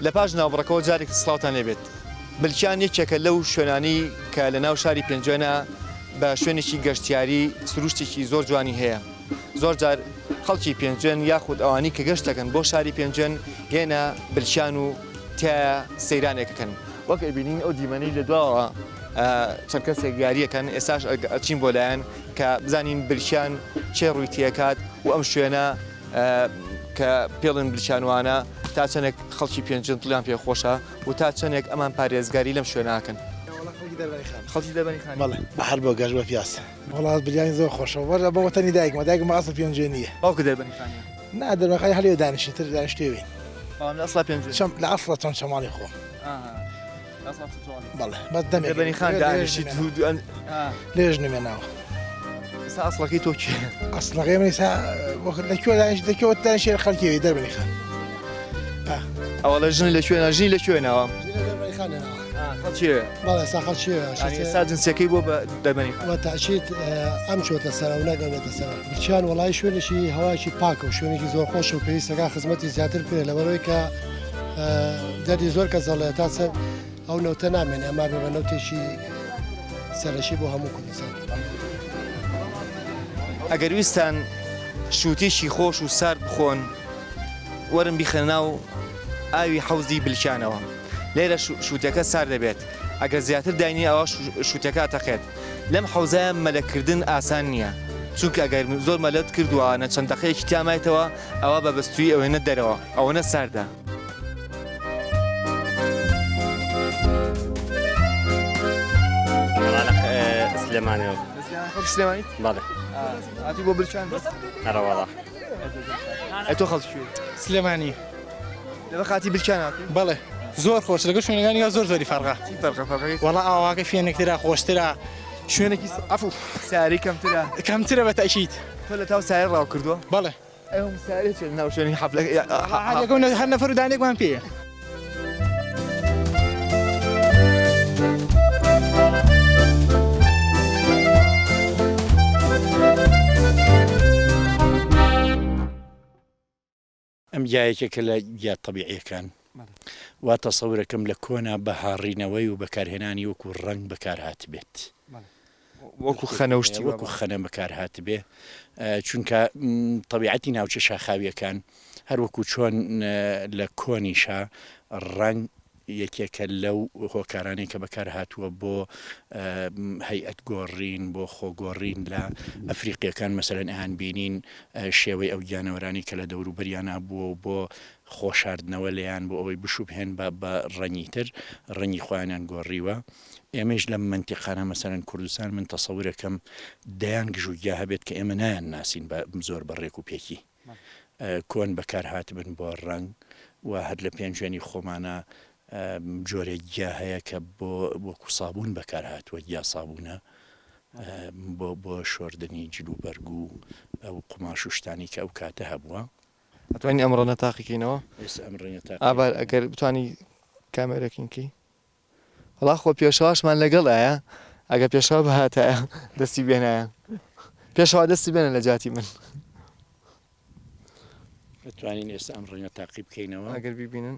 لە پاش ناوبڕەکەوە جارێک سڵاوتان لێبێت. بلکیان یەکێکە لەو شوێنانەی کە لە ناو شاری پێنجوێنە بە شوێنێکی گەشتیاری سروشتێکی زۆر جوانی هەیە. زۆر جار خەڵکی پێنجوێن یاخود ئەوانی کە گەشت دەکەن بۆ شاری پێنجوێن یەنە بلکیان و تیایا سەیرانێک ئەکەن. وەک ئەبینین ئەو دیمەنەی لە دواوە چەند کەسێک یاریەکەن ئێستاش ئەچین بۆ لایەن کە بزانین بلکیان چێ ڕووی تێکات و ئەم شوێنە کە پێڵن بلکیانوانە تا چەندێک خەڵکی پێنجوێن دڵیان پێ خۆشە و تا چەندێک ئەمان پارێزگاری لەم شوێنە ئەکەن. خەڵکی دەربەنی خانی. بەڵێ بەهەر بۆ گەشت بە پیاز. وەڵا بریانی زۆر خۆشە وەرە بۆ وەتەنی دایکمە دایکم ئەسڵ پێنجوێنیە. باوکت دەربەنی خانیە؟ نا دەربەنی خانی هەر لێ دانیشتین تر دانیشتوێ بین. بەڵام لە ئەسڵا پێنجوێنی؟ چەم لە ئەسڵا چەمچەماڵی خۆم. ئاها لە ئەسڵا چەمچەماڵی. بەڵێ بەس دەمێک دەربەنی خان دانیشتیت و دوو ئا. لێش نمێناوە. ئێستا ئەسڵەکەی تۆ کێیە؟ ئەسڵەکەی من ئێستا لە کوێ دانیشت لە کوێ دانیشتێ خەڵکی ئەوێ دەربەنی خان. ئەوەڵە ژن لە کوێ ژنی لە کوێ ناوە؟ دەربەنی خان ناوە. خەڵکی ئەوێ. بەڵێ ئێستا خەڵکی ئەوێ. یانی ئێستا جنسیەکەی بۆ بە دەربەنی خان. وە تەئکید ئەم چۆتە سەرە و نەک ئەو بێتە سەرە. بچیان وەڵایی شوێنێکی هەوایەکی پاکە و شوێنێکی زۆر خۆشە و پێویستەکە خزمەتی زیاتر بکرێت لەبەرئەوەی کە دەردی زۆر کەس دەڵێ تا چەند ئەو نەوتە نامێنێ ئەما بێ بە نەوتێکی سەرەکی بۆ هەموو کوردستان. ئەگەر ویستتان شووتیی خۆش و سارد بخۆن وەرن بیخەنە ناو ئاوی حەوزی بلکیانەوە لێرە شووتەکە سارد دەبێت ئەگەر زیاتر داینی ئەوا شووتەکە ئەتەقێت لەم حەوزە مەلەکردن ئاسان نییە چونکە ئەگەر زۆر مەلەت کرد و ئەوانە چەند دەقەیەکی تیا مایتەوە ئەوا بە بەستوویی ئەوێنە دەرەوە ئەوەنە ساردە. سلێمانیەوە. خەڵکی سلێمانیت؟ بەڵێ. هاتی بۆ بلکان؟ ئەرەوەڵا. ئەی تۆ خەڵکی کوێی؟ سلێمانی. لەبەر خاتی بلکان هاتووی؟ بەڵێ زۆر خۆش لەگەڵ شوێنەکانی گا زۆر زۆری فەرقە. چی فەرقە فەرقەکەی؟ وەڵا ئاواکە فێنکترە خۆشترە شوێنێکی عەفو. ساری کەمترە؟ کەمترە بە تەئکید. تۆ لە تاو سایە ڕاو کردووە؟ بەڵێ. ئەی ئەم سارێ چیە لەناو شوێنی حەفلەکە؟ هەر یەکەو هەر نەفەر و دانێکمان پێیە. ئەم گیا یەکێکە لە گیا تەبیعیەکان وا تەسەورەکەم لە کۆنا بە هاڕینەوەی و بەکارهێنانی وەکو ڕەنگ بەکارهاتبێت. وەکو خەنە و شتی وا. وەکو خەنە بەکارهاتبێ چونکە تەبیعەتی ناوچە شاخاویەکان هەر وەکو چۆن لە کۆنیشا ڕەنگ یەکێکە لەو هۆکارانەی کە بەکارهاتووە بۆ هەیئەت گۆڕین، بۆ خۆگۆڕین لە ئەفریقییەکان مەسەلەن ئەیانبینین شێوەی ئەو گیانەوەرانەی کە لە دەوروبەریانا بووە و بۆ خۆشاردنەوە لێیان بۆ ئەوەی بشوبهێن بە بە ڕەنگی تر ڕەنگی خۆیانیان گۆڕیوە. ئێمەیش لەم مەنتیقانە مەسەلەن کوردستان من تەسەورەکەم دەیان گژوگیا هەبێت کە ئێمە نایانناسین بە زۆر بە ڕێک و پێکی. کۆن بەکار هاتبن بۆ ڕەنگ و هەر لە پێنجوێنی خۆمانە جۆرێک گیا هەیە کە بۆ وەکو سابوون بەکار هاتووە گیا سابوونە بۆ بۆ شۆردنی جل و بەرگ و ئەو قوماش و شتانی کە ئەو کاتە هەبووە. ئەتوانین ئەم ڕەنە تاقیکەینەوە؟ ئێستا ئەم ڕەنگە تاقی ئابار ئەگەر بتوانی کامێرەکین کەی. وەڵا خۆ پێشەواشمان لەگەڵایە ئەگەر پێشەوا بهاتایە دەستی بێنایە پێشەوا دەستی بێنە لە جاتی من. دەتوانین ئێستا ئەم ڕەنگە تاقی بکەینەوە. ئەگەر بیبینن.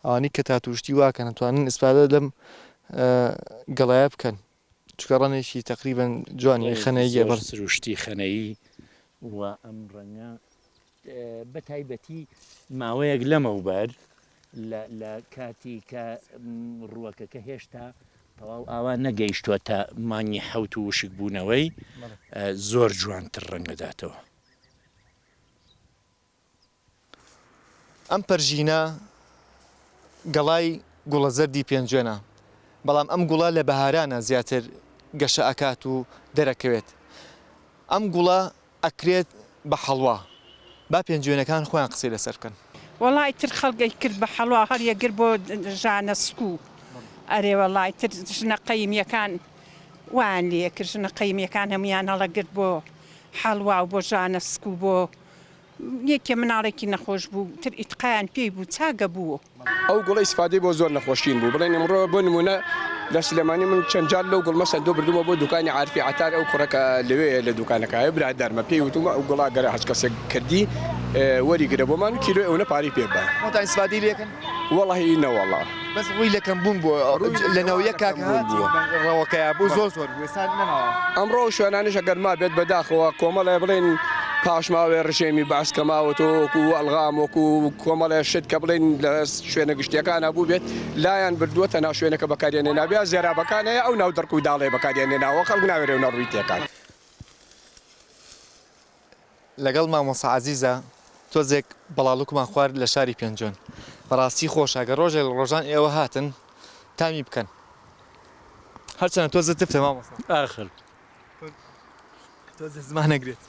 ئەوانەی کە تاتوشتی واکەن ئەتوانن ئیسفادە لەم گەڵایە بکەن چونکە ڕەنێکی تەقریبەن جوانی خەنەییە زۆر سروشتی خەنەیی و ئەم ڕەنگە بە تایبەتی ماوەیەک لەمەوبەر لە کاتی کە ڕووەکەکە هێشتا تەواو ئاوا نەگەیشتووە تا مانگی حەوت و وشک بوونەوەی زۆر جوانتر ڕەنگەداتەوە. ئەم پەرژینە گەڵای گوڵە زەردی پێنجوێنە، بەڵام ئەم گوڵە لە بەهارانە زیاتر گەشە ئەکات و دەرەکەوێت. ئەم گوڵە ئەکرێت بە حەڵوا. با پێنجوێنەکان خۆیان قسەی لەسەر بکەن. وەڵا ئیتر خەڵک ئەیکرد بە حەڵوا هەڵیەگرت بۆ ژانە سک و ئەرێ وەڵا ئیتر ژنە قەیمیەکان وایان لێ ئەکرد ژنە قەیمیەکان هەموویان هەڵەگرت بۆ حەڵوا و بۆ ژانە سک و بۆ یەکێ مناڵێکی نەخۆش بوو تر ئیتقایان پێی بوو چاگە بوو. ئەو گوڵە ئیسفادەی بۆ زۆر نەخۆشین بوو بڵێن ئمڕۆ بۆ نموونە. لە سلێمانی من چەند جار لەو گوڵمە سەندووە بردوومە بۆ دوکانی عارفی عەتار ئەو کوڕە کە لەوێیە لە دوکانەکایە برادەرمە پێی وتوومە ئەو گوڵە گەر هەچ کەسێک کردی وەری گرە بۆمان و کیلۆی ئەونە پارەی پێ بە. خۆتان ئیسفادەی لێ کەن؟ وەڵاهی نەوەڵا. بەس ڕووی لە کەم بوون بووە لە نەوە یەک کاک هاتی ڕەوەکەیا بوو زۆر زۆر بوو ئێستا نەماوە. ئەمڕۆ ئەو شوێنانەش ئەگەر مابێت بەداخەوە کۆمەڵێ بڵێین پاشماوەی ڕژێمی بەعس کە ماوەتەوە وەکو ئەلغام وەکو کۆمەڵێ شت کە بڵێین لە شوێنە گشتیەکانا بووبێت لایان بردووە تەنها شوێنەکە بەکاریان هێنابێ یا زێرابەکان هەیە ئەو ناو دڕک و داڵەیە بەکاریان هێناوە خەڵک ناوێرێ و نەڕووی تێکات. لەگەڵ مامۆستا عەزیزا تۆزێک بەڵاڵوکمان خوارد لە شاری پێنجۆن بەڕاستی خۆشە گەر ڕۆژێک لە ڕۆژان ئێوە هاتن تامی بکەن هەرچەنە تۆزە تفتە مامۆستا. ئاخر. تۆزێ زمان ئەگرێت.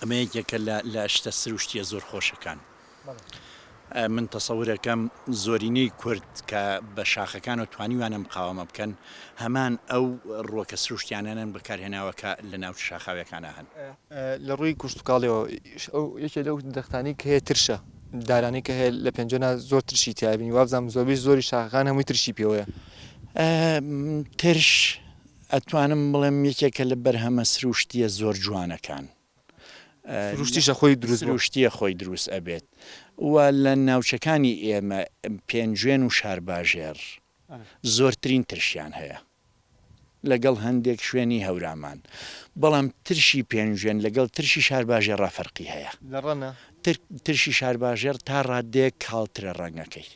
ئەمە یەکێکە لە لە شتە سروشتیە زۆر خۆشەکان. من تەسەورەکەم زۆرینەی کورد کە بە شاخەکانەوە توانیویانە مقاوەمە بکەن هەمان ئەو ڕووەکە سروشتیانەن بەکارهێناوە کە لە ناوچە شاخاویەکانا هەن. لە ڕووی کشتوکاڵیەوە ئەو یەکێ لەو درەختانەی کە هەیە ترشە دارانەی کە هەیە لە پێنجوێنا زۆر ترشی تیا بینی وابزانم زۆربەی زۆری شاخەکان هەمووی ترشی پێوەیە. ترش ئەتوانم بڵێم یەکێکە لە بەرهەمە سروشتیە زۆر جوانەکان. سروشتیشە خۆی دروست بووە. سروشتیە خۆی دروست ئەبێت و لە ناوچەکانی ئێمە پێنجوێن و شارباژێڕ زۆرترین ترشیان هەیە لەگەڵ هەندێک شوێنی هەورامان بەڵام ترشی پێنجوێن لەگەڵ ترشی شارباژێڕا فەرقی هەیە. لە ڕەنە؟ ترشی شارباژێڕ تا ڕاددەیەک کاڵترە ڕەنگەکەی.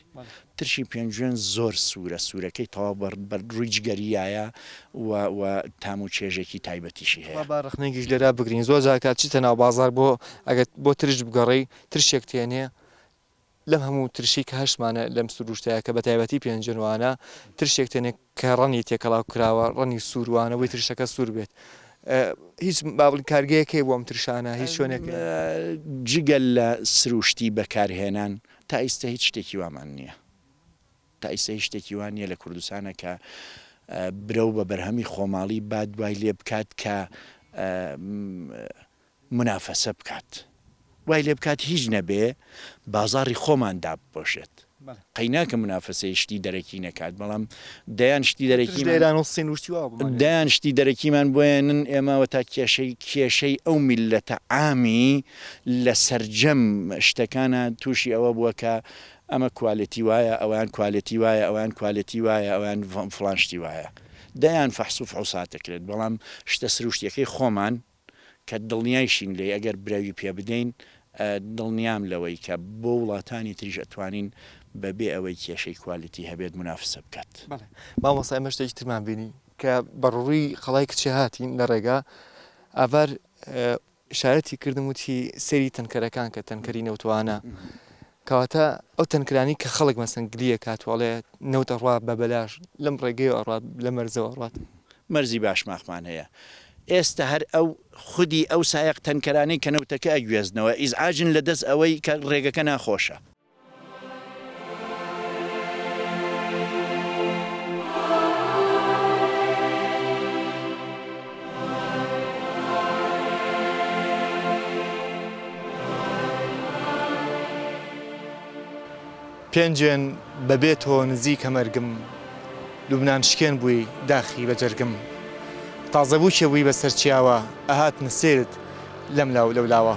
ترشی پێنجوێن زۆر سوورە، سوورەکەی تەواو بە بە ڕووی جگەریایە و و تام و چێژێکی تایبەتیشی هەیە. با ڕەخنەیەکیش لێرە بگرین، زۆر جار کە ئەچیتە ناو بازاڕ بۆ ئەگەر بۆ ترش بگەڕێی ترشێک تێنێ لەم هەموو ترشەی کە هەشمانە لەم سروشتەیا کە بە تایبەتی پێنجوێن وانە ترشێک تێنێ کە ڕەنگی تێکەڵاو کراوە ڕەنگی سوور وانە بۆی ترشەکە سوور بێت هیچ با بڵێین کارگەیەک هەیە بۆ ئەم ترشانە هیچ شوێنێک هەیە؟ جگە لە سروشتی بەکارهێنان تا ئیستە هیچ شتێکی وامان نییە. تا ئیستە هیچ شتێکی وا نییە لە کوردستانە کە برەو بە بەرهەمی خۆماڵی بات وای لێ بکات کە مونافەسە بکات. وای لێ بکات هیچ نەبێ بازاڕی خۆمان دابپۆشێت. قەیناکە مونافەسەی شتی دەرەکی نەکات بەڵام دەیان شتی دەرەکیمان ئێران و سین و شتی وا بۆمان دەیان شتی دەرەکیمان بۆیەنن ئێمە وەتا کێشەی کێشەی ئەو میللەتە عامی لە سەرجەم شتەکانا توشی ئەوە بووە کە ئەمە کوالێتی وایە ئەویان کوالێتی وایە ئەویان کوالێتی وایە ئەویان فڵان شتی وایە دەیان فەحس و فحوسات دەکرێت بەڵام شتە سروشتیەکەی خۆمان کە دڵنیایشین لێی ئەگەر برەوی پێ بدەین دڵنیام لەوەی کە بۆ وڵاتانی تریش ئەتوانین بە بێ ئەوەی کێشەی کوالیتی هەبێت مونافسە بکات. بەڵێ مامۆستا ئێمە شتێکی ترمان بینی کە بە ڕووی قەڵای کچێ هاتین لە ڕێگا ئاڤار ئیشارەتی کردم وتی سەیری تەنکەرەکان کە تەنکەری نەوتوانە کەواتە ئەو تەنکرانی کە خەڵک مەسەن گلیە کات و ئەڵێ نەوت ئەڕوا بە بەلاش لەم ڕێگەیەوە ئەڕوات لە مەرزەوە ئەڕوات. مەرزی باشماخمان هەیە ئێستە هەر ئەو خودی ئەو سایەق تەنکەرانەی کە نەوتەکە ئەگوێزنەوە ئیزعاجن لە دەست ئەوەی کە ڕێگەکە ناخۆشە. پێنجوێن بە بێ تۆ نزیکە مەرگم لوبنان شکێن بووی داخی بە جەرگم تازە بووکێ بووی بە سەر چیاوە ئەهاتنە سەیرت لەم لاو لەو لاوە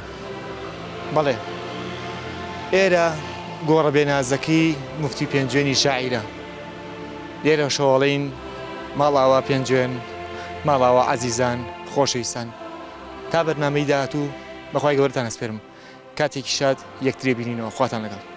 بەڵێ ئێرە گۆڕە بێنازەکەی موفتی پێنجوێنی شاعیرە لێرەشەوە ئەڵێین ماڵئاوا پێنجوێن ماڵئاوا عەزیزان خۆشەویستان تا بەرنامەی داهاتوو بەخوای گەورەتان ئەسپێرم کاتێکی شاد یەکتری بینینەوە خواتان لەگەڵ.